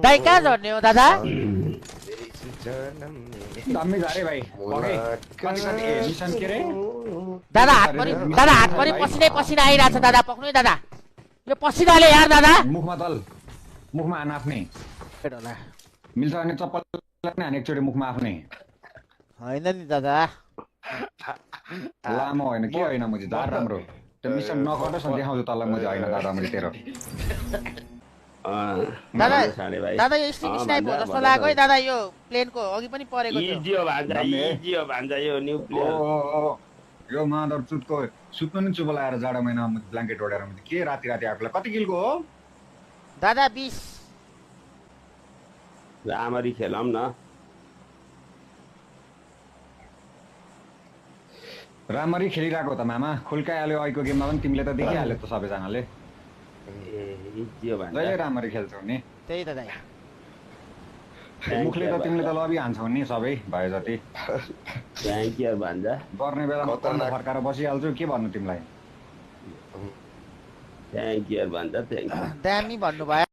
दाइ कहाँ झर्ने हो दादा दामी झारे भाइ ओके कति कति मिसन के रे दादा हातभरि पसिना आइरहेछ दादा पक्नु है दादा यो पसिनाले यार दादा मुखमा तल मुखमा हान आफ्नै मिल्छ भने चप्पल नै हान एकचोटि मुखमा आफ्नै होइन नि दादा लामो होइन के होइन मुझे दार राम्रो त्यो मिसन नगर्नुहोस् न देखाउँछु तँलाई मुझे होइन दादा मैले तेरो दादा यो स्टिङ स्नाइप हो जस्तो लाग्यो है दादा यो प्लेनको अघि पनि परेको थियो इजियो भान्जा यो न्यू प्लेयर यो मादर चुटको सुत्नु नि चुप लाएर जाडो महिना ब्ल्याङ्केट ओढेर के राति राति आफूलाई कति किलको हो दादा 20 रामरी खेलौँ न राम्ररी खेलिरहेको त मामा खुल्काइहाल्यो अहिलेको गेममा पनि तिमीले त देखिहाल्यो त सबैजनाले जहिले राम्ररी खेल्छौ नि त्यही त दाइ मुखले त तिमीले त लबी हान्छौ नि सबै भए जति गर्ने बेलामा फर्काएर बसिहाल्छु के भन्नु तिमीलाई दामी भन्नु भयो